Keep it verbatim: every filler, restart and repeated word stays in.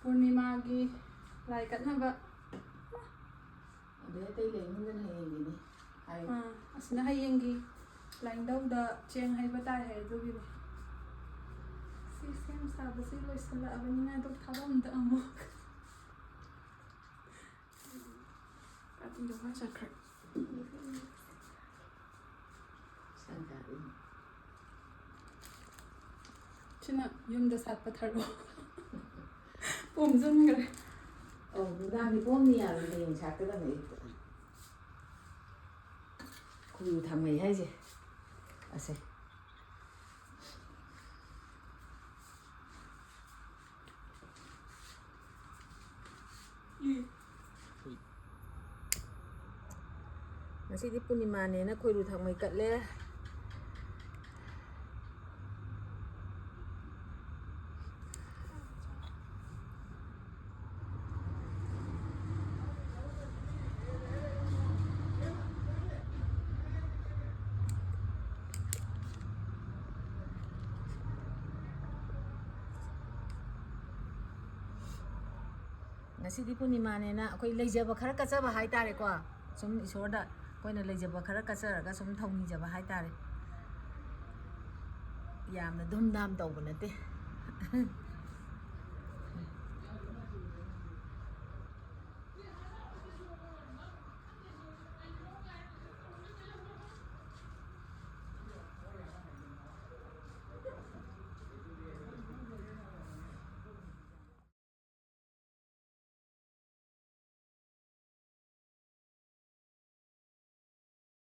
ꯄꯨꯔꯅꯤꯃꯥꯒꯤ ꯂꯥꯏ ꯀꯠꯅꯕ꯫ ꯑꯗꯩ ꯑꯇꯩ ꯂꯩꯅꯤꯡꯗꯅ ꯍꯌꯦꯡꯒꯤꯅꯤ ꯍꯥꯏ꯫ ꯑꯥ, ꯑꯁꯤꯅ ꯍꯌꯦꯡꯒꯤ ꯂꯥꯏꯅꯤꯡꯊꯧꯗ ꯆꯦꯡ ꯍꯩꯕ ꯇꯥꯏ ꯍꯥꯏ, ꯑꯗꯨꯒꯤꯅꯦ꯫ ꯁꯤ ꯁꯦꯝ ꯁꯥꯕꯁꯤ ꯂꯣꯏꯁꯤꯜꯂꯛꯑꯕꯅꯤꯅ ꯑꯗꯨꯝ ꯊꯥꯕꯝꯗ ꯑꯃꯨꯛ꯫ ꯀꯥꯇꯤꯗꯣ ꯀꯥꯏ ꯆꯠꯈ꯭ꯔꯦ? ꯁꯤꯅ ꯌꯨꯝꯗ ꯁꯥꯠꯄ ꯊꯔꯣ꯫ ꯄꯣꯝꯁꯤꯟꯈ꯭ꯔꯦ꯫ ꯑꯧ, ꯅꯨꯡꯗꯥꯡꯗꯤ ꯄꯣꯝꯅꯤ ꯌꯥꯔꯣꯏ, ꯍꯌꯦꯡ ꯁꯥꯠꯀꯗꯕꯅꯦ ꯑꯌꯨꯛꯇ꯫ ꯈꯣꯏꯔꯨ ꯊꯥꯡꯃꯩ ꯍꯥꯏꯁꯦ ꯑꯁꯦ꯫ ꯉꯁꯤꯗꯤ ꯄꯨꯔꯅꯤꯃꯥꯅꯦꯅ ꯈꯣꯏꯔꯨ ꯊꯥꯡꯃꯩ ꯀꯠꯂꯦ꯫ ꯉꯁꯤꯗꯤ ꯄꯨꯔꯅꯤꯃꯥꯅꯦꯅ ꯑꯩꯈꯣꯏ ꯂꯩꯖꯕ ꯈꯔ ꯀꯠꯆꯕ ꯍꯥꯏꯇꯥꯔꯦꯀꯣ꯫ ꯁꯨꯝ ꯏꯁꯣꯔꯗ ꯑꯩꯈꯣꯏꯅ ꯂꯩꯖꯕ ꯈꯔ ꯀꯠꯆꯔꯒ ꯁꯨꯝ ꯊꯧꯅꯤꯖꯕ ꯍꯥꯏꯇꯥꯔꯦ꯫ ꯌꯥꯝꯅ ꯙꯨꯝꯙꯥꯝ ꯇꯧꯕ ꯅꯠꯇꯦ꯫